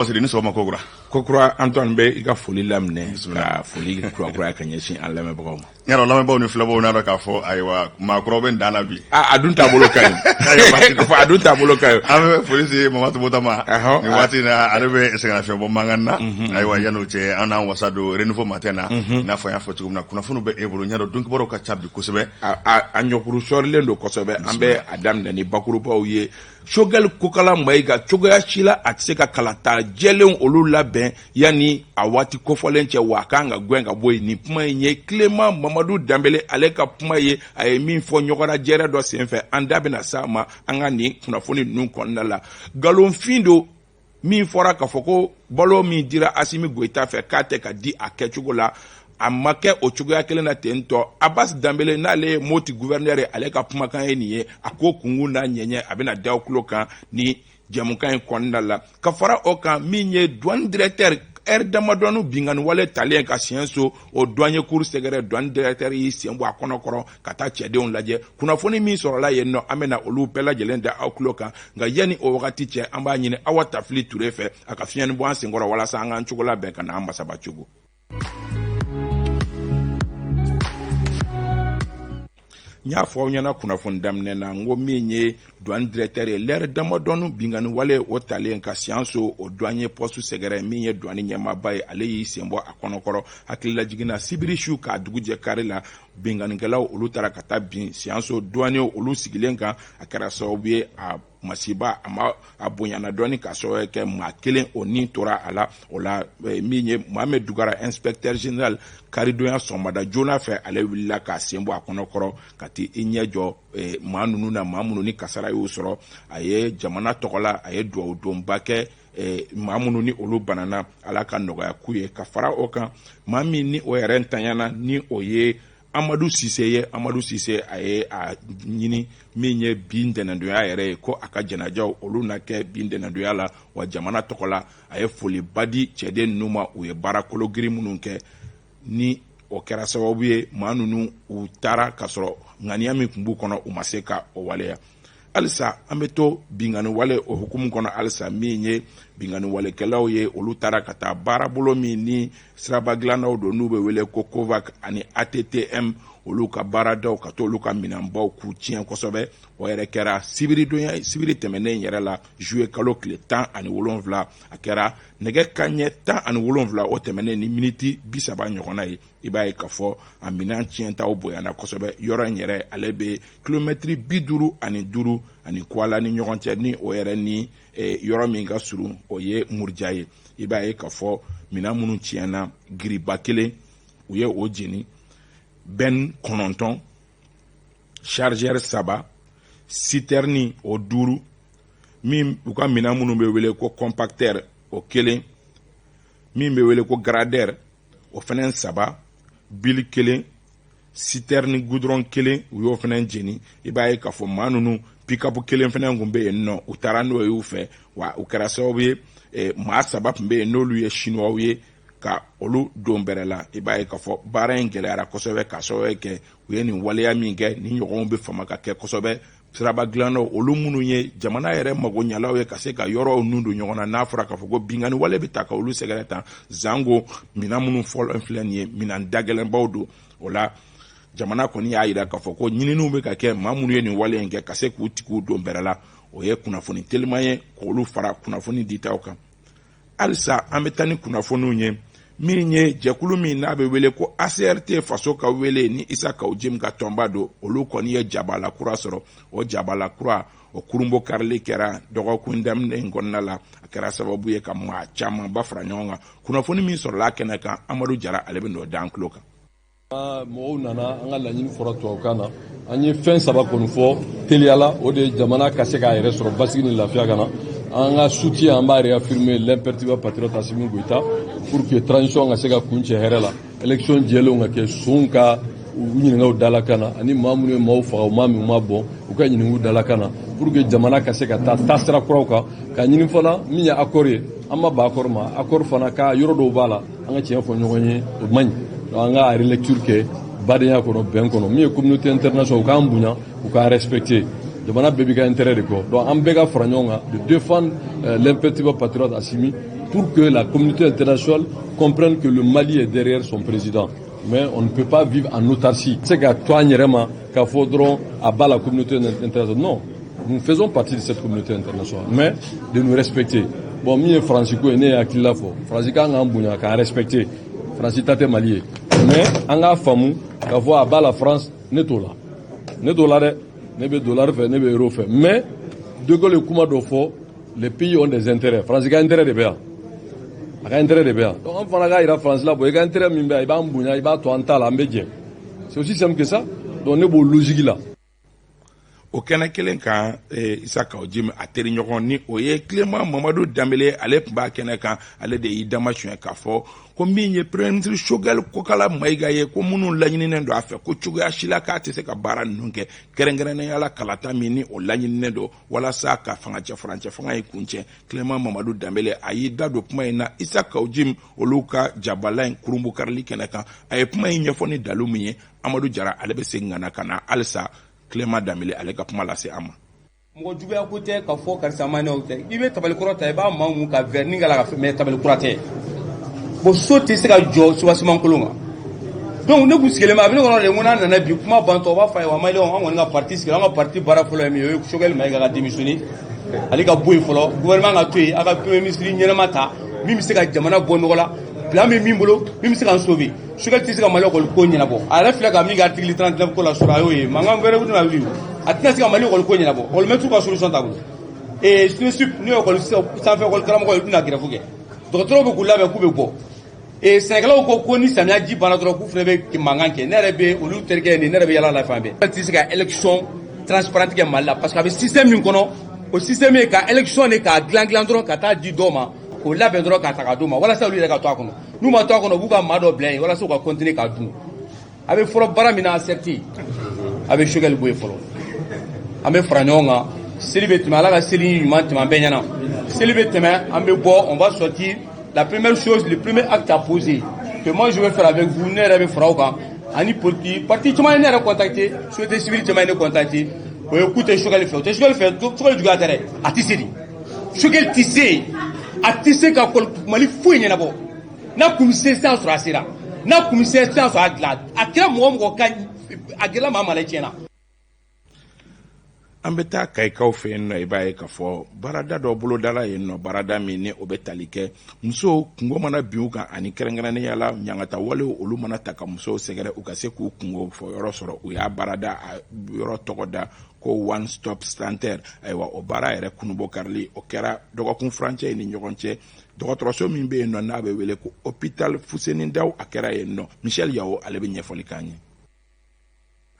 I ni sɔgɔma kokura. Kokura Antoine, bɛ i ka foli laminɛ ka foli kurakuraya ka ɲɛsin an lamɛnbagaw ma. Yɔrɔ lamɛnbaaw ni filɛbaaw n'a dɔn k'a fɔ, ayiwa, maakɔrɔ bɛ dan na bi. A dun taabolo ka ɲi, a dun taabolo ka ɲi. An bɛ foli se Mama Tobota ma nin waati in na, ale bɛ sɛgɛnnafiɲɛbɔ mankan na. Ayiwa, yan'o cɛ, an n'an wasa don Renouveau Matin na. I n'a fɔ an y'a fɔ cogo min na, kunnafoniw bɛ e bolo, n y'a dɔn don kibaruw ka ca bi kosɛbɛ. A ɲɔkuru sɔrilen don kosɛbɛ. An bɛ a daminɛ ni bakurubaw ye. Choguel Kokala Mayiga, cogoya si la a tɛ se ka kalata jɛlenw olu labɛn yanni a waati kofɔlen cɛ, wa a kan ka gɛn ka bɔ yen. Nin kuma in ye Clément Mamadu Danbele ale ka kuma ye, a ye min fɔ ɲɔgɔnlajɛrɛ dɔ senfɛ. An da bɛna s'a ma an ka nin kunnafoni ninnu kɔnɔna la. Nkalonfin don min fɔra k'a fɔ ko balo min dira Asimi Goyita fɛ, k'a tɛ ka di a kɛcogo la, a ma kɛ o cogoya kelen na ten tɔ. Abbas Danbele, n'ale ye Moti gouverneur ye, ale ka kumakan ye nin ye. A ko kunkun n'a ɲɛɲɛ, a bɛna da tulo kan ni jɛmukan in kɔnɔna la. Ka fara o kan, min ye douane directeur, ɛri damadɔni binkanni wale talen ka Siɲɛso o douanier cour sɛgɛrɛ, douane directeur y'i sen bɔ a kɔnɔ kɔrɔ ka taa cɛdenw lajɛ. Kunnafoni min sɔrɔla yen nɔ, an bɛna olu bɛɛ lajɛlen da aw tulo kan. Nka yanni o wagati cɛ, an b'a ɲini Awa Tafili Ture fɛ, a ka fiɲɛni bɔ an senkɔrɔ walasa an k'an cogo labɛn ka n'an masaba cogo. N y'a fɔ aw ɲɛna kunnafoni daminɛ na, n ko min ye douane directeur ye, lɛrɛ damadɔni binkanni wale o talen ka Siyanso o douanier poste sɛgɛrɛ, min ye douane ɲɛmaaba ye, ale y'i sen bɔ a kɔnɔkɔrɔ. Hakililajigin na, sibiri su k'a dugujɛ kari la, binkannikɛlaw olu taara ka taa bin Siyanso douanier olu sigilen kan. A kɛra sababu ye, a masiba a ma a bonyana dɔɔni, k'a sababu kɛ maa kelen o ni tora a la. O la, min ye Mohamed Dugara, inspecteur général, karidonya sɔgɔmada joona fɛ, ale wulila k'a sen bɔ a kɔnɔkɔrɔ ka t'i ɲɛ jɔ maa ninnu na, maa minnu ni kasara y'u sɔrɔ. A ye jamana tɔgɔ la, a ye dugawu donba kɛ maa minnu ni olu banana, Ala ka nɔgɔya k'u ye. Ka fara o kan, maa min ni o yɛrɛ ntanyana, ni o ye Amadu Sise ye, Amadu Sise, a ye a ɲini min ye bi ntɛnɛndonya yɛrɛ ye, ko a ka janajaw olu na kɛ bi ntɛnɛndonya la. Wa jamana tɔgɔ la, a ye foliba di cɛden ninnu ma, u ye baara kologiri minnu kɛ, ni o kɛra sababu ye maa ninnu u taara k'a sɔrɔ ŋaniya min tun b'u kɔnɔ, u ma se ka o waleya. Halisa an bɛ to binkanni wale o hukumu kɔnɔ. Halisa, min ye binkanni walekɛlaw ye, olu taara ka taa baarabolo min ni siraba dilannaw don, n'u bɛ wele ko COVAC ani ATTM, olu ka baaradaw, ka t'olu ka minɛnbaw k'u tiɲɛ kosɛbɛ. O yɛrɛ kɛra sibiridonya, sibiri tɛmɛnen yɛrɛ la, juillet kalo tile 17. A kɛra nɛgɛ kanɲɛ 17 o tɛmɛnen ni miniti 30 ɲɔgɔnna ye. I b'a ye k'a fɔ a minɛn tiɲɛtaw bonyana kosɛbɛ. Yɔrɔ in yɛrɛ, ale bɛ kilomɛtiri 55 ani Kuala ni ɲɔgɔn cɛ, ni o yɛrɛ ni yɔrɔ min ka surun, o ye Muruja ye. I b'a ye k'a fɔ minɛn minnu tiɲɛna, giriba kelen u ye o jeni, benne 9, chargeur 3, citerne o 5, min u ka minɛn minnu bɛ wele ko compacteur o kelen, min bɛ wele ko gradeur o fana 3, bili kelen, citerne goudron kelen, u y'o fana jeni. I b'a ye k'a fɔ maa ninnu, pick-up kelen fana tun bɛ yen nɔ, u taara n'o y'u fɛ. Wa u kɛra sababu ye, maa 3 tun bɛ yen, n'olu ye chinois ye, ka olu don bɛrɛ la. I b'a ye k'a fɔ baara in gɛlɛyara kosɛbɛ, k'a sababu kɛ u ye nin waleya min kɛ. Ni ɲɔgɔnw bɛ fama ka kɛ kosɛbɛ. Siraba dilannaw, olu minnu ye jamana yɛrɛ magoɲalaw ye, ka se ka yɔrɔw nun don ɲɔgɔn na, n'a fɔra k'a fɔ ko binkanni wale bɛ ta ka olu sɛgɛrɛ tan, zango minɛn minnu fɔlɔ filɛ nin ye, minɛn dagɛlɛnbaw don. O la, jamana kɔni y'a jira k'a fɔ ko ɲininiw bɛ ka kɛ, maa minnu ye nin wale in kɛ, ka se k'u tigiw don bɛrɛ la. O ye kunnafoni teliman ye k'olu fara kunnafoni ditaw kan. Halisa an bɛ taa ni kunnafoniw ye. Min ye jɛkulu min n'a bɛ wele ko ACRT, faso ka wele, ni Isa Kawu Jim ka tɔnba don, olu kɔni ye jabala kura sɔrɔ. O jabala kura o kurunbo karili kɛra dɔgɔkun daminɛ in kɔnɔna la. A kɛra sababu ye ka maa camanba fara ɲɔgɔn kan. Kunnafoni min sɔrɔla kɛnɛ kan, Amadu Jara, ale bɛ n'o d'an tulo kan. Mɔgɔw nana, an ka laɲini fɔra tubabukan na. An ye fɛn saba kɔni fɔ teliya la. O de ye jamana ka se k'a yɛrɛ sɔrɔ basigi ni lafiya ka na. An ka soutien, an b'a réaffirmer l'imperturbable patriote Assimi Goïta, pour que transition ka se ka kuncɛ hɛrɛ la, élection jɛlenw ka kɛ, sonw ka u ɲininkaw dala kan na, ani maa minnu ye maaw faga, u ma min, u ma bɔn, u ka ɲininkaw dala kan na, pour que jamana ka se ka taa taasira kuraw kan. Ka ɲini fana, min ye accord ye, an ma ban accord ma. Accord fana ka yɔrɔ dɔw b'a la, an ka tiɲɛ fɔ ɲɔgɔn ye, o man ɲi. Donc an ka relecture kɛ badenya kɔnɔ, bɛn kɔnɔ. Min ye communauté internationale, u k'an bonya, u k'an respecter. Jamana bɛɛ b'i ka intérêt de kɔ. Donc an bɛɛ ka fara ɲɔgɔn kan de défendre l'imperturbable patriote Assimi. pour que la communauté internationale comprenne que le Mali est derrière son président. Mais on ne peut pas vivre en autarcie. C'est qu'à toi, k'a fɔ dɔrɔn à bas la communauté internationale. Non, nous faisons partie de cette communauté internationale, mais de nous respecter. Bon, min ye Faransi ko ye, ne ye hakilila fɔ. Faransi kan k'an bonya, k'an respecter. Faransi ta tɛ Mali ye. Mais an k'a faamu k'a fɔ à bas la France, ne t'o la. Ne t'o la dɛ. Ne bɛ dollar fɛ, ne bɛ euro fɛ. Mais De Gaulle ye kuma dɔ fɔ, les pays ont des intérêts. Faransi ka intérêt de bɛ yan. A ka intérêt de bɛ yan. Donc an fana k'a yira Faransi la, bon, i ka intérêt min bɛ yan, i b'an bonya, i b'a to an ta la, an bɛ jɛ. C'est aussi simple que ça. Donc ne b'o logique la. O kɛnɛ kelen kan, Isa Kaw Jim a teriɲɔgɔn ni o ye Clément Mamadu Danbele, ale tun b'a kɛnɛ kan. Ale de y'i dama suɲɛ k'a fɔ ko min ye premier ministre Choguel Kokala Mayiga ye, ko minnu laɲininen don a fɛ, ko cogoya si la k'a tɛ se ka baara ninnu kɛ, kɛrɛnkɛrɛnnenya la kalata min ni o laɲininen don walasa ka fangacɛ furancɛ fanga ye kuncɛ. Clément Mamadu Danbele, a y'i da don kuma in na Isa Kaw Jim olu ka jabala in kurunbonkarili kɛnɛ kan. A ye kuma in ɲɛfɔ ni dalu min ye, Amadu Jara, ale bɛ segin ka na ka na halisa Clément Danbele ale ka kuma lase an ma. Mɔgɔ juguya ko tɛ ka fɔ karisa ma o tɛ. I bɛ tabali kɔrɔ ta, i b'a maa mun ka vernis k'a la ka, mais tabali kura tɛ. Bon, so tɛ se ka jɔ soubassement kolon kan. Donc ne kun sigilen bɛ, a bɛ ne kɔnɔ de, n ko n'a nana bi kuma bantɔ, o b'a fɔ ayiwa, maliyɛnw, an kɔni ka parti sigi, an ka parti baara fɔlɔ ye min ye, o ye Choguel Mayiga ka démissionner, ale ka bɔ yen fɔlɔ, gouvernement ka to yen, a ka premier ministre ɲɛnama ta min bɛ se ka jamana bɔ nɔgɔ la, plan bɛ min bolo, min bɛ se k'an sauver. Choguel tɛ se ka Mali école ko ɲɛnabɔ. A yɛrɛ filɛ ka min kɛ article 39 ko la sɔrɔ, a y'o ye, mankan wɛrɛ bɛna wuli. A tɛna se ka Mali école ko ɲɛnabɔ. École maître ka solution t'a bolo. Ee SNESUP, n'o ye école sanfɛ école karamɔgɔ ye, olu bɛna grève kɛ. Dɔgɔtɔrɔw bɛ k'u labɛn k'u bɛ bɔ. Ee sɛnɛkɛlaw ko ko ni samiya ji banna dɔrɔn, k'u fana bɛ mankan kɛ. Ne yɛrɛ bɛ olu terikɛ nin, ne yɛrɛ bɛ yala la fan bɛɛ. Tɛ se ka élection transparente kɛ Mali la, parce que a bɛ système min kɔnɔ, o système ye ka élection de k'a dilan dilan dɔrɔn ka taa di dɔw ma, k'o labɛn dɔrɔn k'a ta k'a d'u ma, walasa olu yɛrɛ ka to a kɔnɔ. N'u ma to a kɔnɔ, u b'u ka maa dɔ bila yen walasa u ka continuer k'a dun. A bɛ fɔlɔ baara min na, ACRT, a bɛ Choguel bɔ yen fɔlɔ. An bɛ fara ɲɔgɔn kan, seli bɛ tɛmɛ, Ala ka seli ɲuman tɛmɛ an bɛɛ ɲɛna. Seli bɛ tɛmɛ, an bɛ bɔ, on va sortir. La première chose, le premier acte à poser que moi je vais faire avec vous, ne yɛrɛ bɛ fara aw kan ani politique parti caman ye ne yɛrɛ contacter, société civile caman ye ne contacter, o ye k'u tɛ Choguel fɛ. O tɛ Choguel fɛ, Choguel juguya tɛ dɛ, a tɛ se de. Choguel tɛ se, a tɛ se ka Mali foyi ɲɛnabɔ. N'a kun bɛ se sisan sɔrɔ, a sera. N'a kun bɛ se sisan sɔrɔ, a dilan. A kɛra mɔgɔ mɔgɔ ka, a gɛlɛya maa ma la, tiɲɛna. An bɛ taa Kayikaw fɛ yen nɔ. I b'a ye k'a fɔ baarada dɔ bolodala yen nɔ, baarada min ni o bɛ tali kɛ musow kungo mana bin u kan, ani kɛrɛnkɛrɛnnenya la ɲangata walew olu mana ta ka musow sɛgɛrɛ, u ka se k'u kungo fɔ yɔrɔ sɔrɔ. U y'a baarada a yɔrɔ tɔgɔ da ko One Stop Center. Ayiwa, o baara yɛrɛ kunubɔ karili, o kɛra dɔgɔkun furancɛ ni ɲɔgɔn cɛ, dɔgɔtɔrɔso min bɛ yen nɔ n'a bɛ wele ko Hôpital Fuseni Daw, a kɛra yen nɔ. Michel Yawo, ale bɛ ɲɛfɔli k'an ye.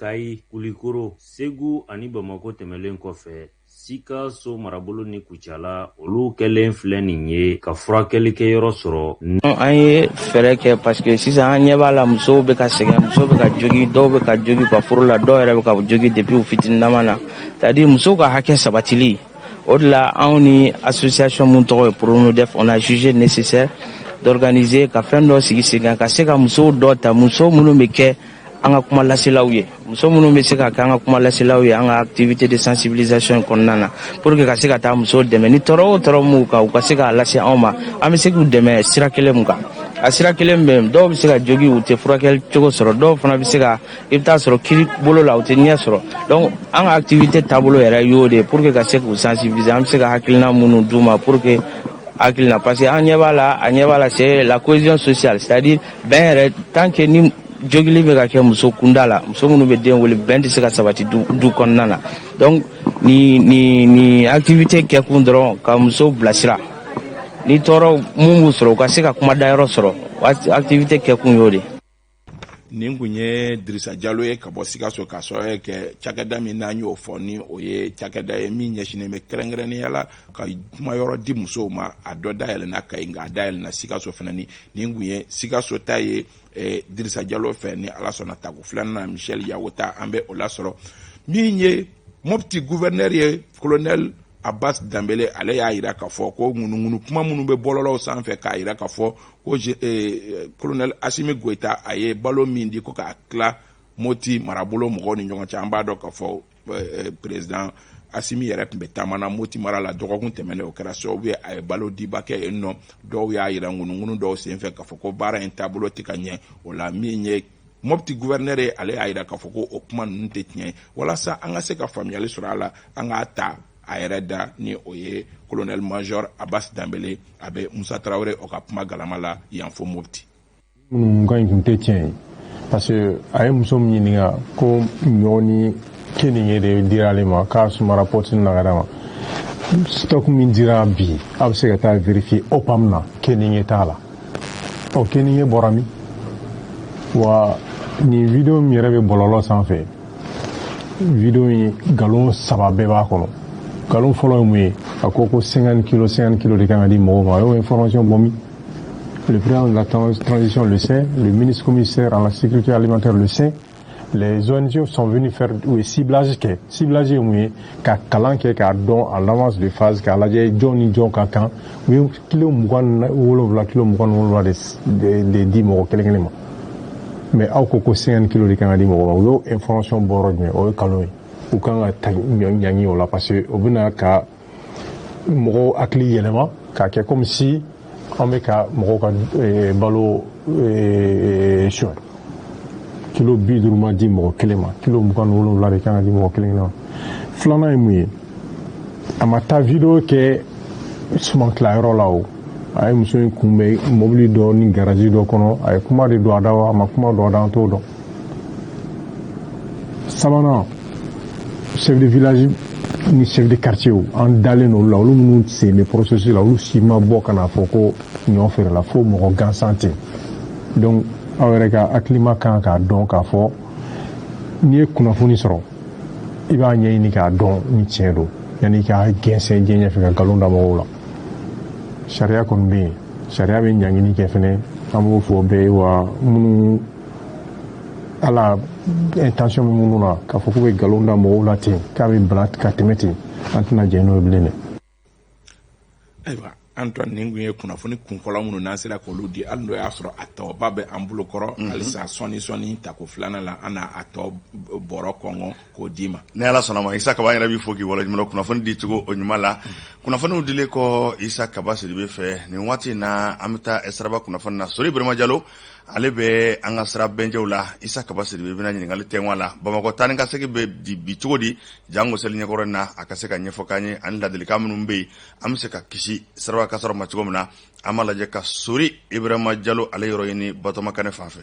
Kayi, Kulikoro, Segu ani Bamako tɛmɛlen kɔfɛ, Sikaso marabolo ni Kucala, olu kɛlen filɛ nin ye ka furakɛlikɛyɔrɔ sɔrɔ. An ye fɛɛrɛ kɛ parce que sisan an ɲɛ b'a la, musow bɛ ka sɛgɛn, musow bɛ ka jogi, dɔw bɛ ka jogi ka furu la, dɔw yɛrɛ bɛ ka jogi depuis u fitininama na, c'est à dire musow ka hakɛ sabatili. O de la, anw ni association mun tɔgɔ ye Pronodef, on a jugé nécessaire d'organiser ka fɛn dɔ sigi sen kan ka se ka musow dɔ ta, muso minnu bɛ kɛ an ka kuma laselaw ye, muso minnu bɛ se ka kɛ an ka kuma laselaw ye an ka activité de sensibilisation kɔnɔna na, pour que ka se ka taa musow dɛmɛ ni tɔɔrɔ o tɔɔrɔ m'u kan, u ka se k'a lase anw ma, an bɛ se k'u dɛmɛ sira kelen mun kan. A sira kelen bɛ yen, dɔw bɛ se ka jogi, u tɛ furakɛli cogo sɔrɔ, dɔw fana bɛ se ka, i bɛ taa sɔrɔ kiri bolo la, u tɛ ɲɛ sɔrɔ. Donc an ka activité taabolo yɛrɛ y'o de ye, pour que ka se k'u sensibiliser, an bɛ se ka hakilina minnu d'u ma, pour que hakilina, parce que an ɲɛ b'a la, a ɲɛ b'a la, c'est la cohésion sociale, c'est à dire bɛn yɛrɛ. Tant que ni jogili bɛ ka kɛ muso kunda la, muso minnu bɛ den wele, bɛn tɛ se ka sabati du kɔnɔna na. Donc ni activité kɛkun dɔrɔn ka musow bilasira ni tɔɔrɔ mun b'u sɔrɔ, u ka se ka kuma dayɔrɔ sɔrɔ. Activité kɛkun y'o de. Nin kun ye Dirisa Jalo ye ka bɔ Sikaso, k'a sababu kɛ cakɛda min n'an y'o fɔ, ni o ye cakɛda ye min ɲɛsinnen bɛ kɛrɛnkɛrɛnnenya la ka kuma yɔrɔ di musow ma. A dɔ dayɛlɛnna Kayi, nka a dayɛlɛnna Sikaso fana. Ni nin kun ye Sikaso ta ye Dirisa Jalo fɛ. Ni Ala sɔnna, tako filanan na, Michel Yawo ta, an bɛ o lasɔrɔ. Min ye Mopti gouverneur ye, colonel Abbas Danbele, ale y'a yira k'a fɔ ko ŋunuŋunu kuma minnu bɛ bɔlɔlɔw sanfɛ k'a yira k'a fɔ ko colonel Asimi Goyita a ye balo min di ko k'a tila Moti marabolo mɔgɔw ni ɲɔgɔn cɛ, an b'a dɔn k'a fɔ président Asimi yɛrɛ tun bɛ taama na Moti mara la dɔgɔkun tɛmɛnen, o kɛra sababu ye a ye balo diba kɛ yen nɔ. Dɔw y'a yira ŋunuŋunu dɔw senfɛ k'a fɔ ko baara in taabolo tɛ ka ɲɛ. O la, min ye Mɔpti gouverneur ye, ale y'a yira k'a fɔ ko o kuma ninnu tɛ tiɲɛ ye. Walasa an ka se ka faamuyali sɔrɔ a la, an k'a ta a yɛrɛ da, ni o ye colonel major Abbas Danbele. A bɛ Musa Tarawele o ka kuma galama la yan fo Mopti. Minnu ka ɲi tun tɛ tiɲɛ ye, parce que a ye muso min ɲininka ko ɲɔ ni keninge de dira ale ma, k'a sumara pɔtini na ka d'a ma, stock min dira bi, a bɛ se ka taa vérifier OPAM na, keninge t'a la. Ɔ, keninge bɔra min wa? Nin vidéo min yɛrɛ bɛ bɔlɔlɔ sanfɛ, vidéo in nkalon saba bɛɛ b'a kɔnɔ. Nkalon fɔlɔ ye mun ye? A ko ko 50 kilo, 50 kilo de kan ka di mɔgɔw ma. A y'o information bɔ min? Le président de la transition le sait, le ministre commissaire à la sécurité alimentaire le sait. Les ONG sont venus faire, u ye ciblage kɛ. Ciblage ye mun ye? Ka kalan kɛ k'a dɔn en avance de phase, k'a lajɛ jɔn ni jɔn ka kan. U ye kilo 27, kilo 27 de di mɔgɔ kelen kelen ma. Mais aw ko ko 50 kilo de kan ka di mɔgɔ ma, u y'o information bɔ yɔrɔ jumɛn? O ye nkalon ye. U kan ka ta ɲangi o la, parce que o bɛna ka mɔgɔw hakili yɛlɛma k'a kɛ comme si an bɛ ka mɔgɔw ka balo suɲɛ. Kilo 50 ma di mɔgɔ kelen ma, kilo 27 de kan ka di mɔgɔ kelen kelen ma. Filanan ye mun ye? A ma taa vidéo kɛ suman tilayɔrɔ la. O a ye muso in kunbɛn mobili dɔ ni garage dɔ kɔnɔ. A ye kuma de don a da wa, a ma kuma don a da, an t'o dɔn. Sabanan, chef de village ni chef de quartier, an dalen olu la, olu minnu sen bɛ processus la, olu si ma bɔ ka n'a fɔ ko ɲɔ feerela fo mɔgɔ gansan ten. Donc aw yɛrɛ ka hakilima kan k'a dɔn k'a fɔ n'i ye kunnafoni sɔrɔ, i b'a ɲɛɲini k'a dɔn ni tiɲɛ don, yanni i k'a gɛnsɛn diɲɛ ɲɛfɛ ka nkalon da mɔgɔw la. Sariya kɔni bɛ yen, sariya bɛ ɲangini kɛ fɛnɛ. An b'o fɔ bɛɛ ye wa. Minnu ala intention bɛ minnu na k'a fɔ k'u bɛ nkalon da mɔgɔw la ten, k'a bɛ bila ka tɛmɛ ten, an tɛna jɛn n'o ye bilen dɛ. Ayiwa Antoine, nin kun ye kunnafoni kunfɔlɔ minnu n'an sera k'olu di, hali n'o y'a sɔrɔ a tɔba bɛ an bolo kɔrɔ halisa. Sɔɔni sɔɔni, tako filanan la, an n'a a tɔ bɔrɔ kɔngɔ k'o d'i ma. Ni Ala sɔnna ma. Isa Kaba yɛrɛ b'i fo k'i waleɲuman kunnafoni di cogo o ɲuman la. Kunnafoniw dilen kɔ Isa Kaba Sidibe fɛ, nin waati in na, an bɛ taa siraba kunnafoni na. Sori Ibrahima Jalo, ale bɛ an ka sira bɛnjɛw la. Isa Kaba Sidibe bɛna ɲininkali tɛŋɔ la, Bamakɔ taa ni ka segin bɛ di bi cogo di, jango seli ɲɛkɔrɔ na? A ka se ka ɲɛfɔ k'an ye ani ladilikan minnu bɛ yen, an bɛ se ka kisi siraba kasɔrɔ ma cogo min na. An b'a lajɛ ka Sori Ibrahima Jalo ale yɔrɔ ɲini Batɔma Kanɛ fan fɛ.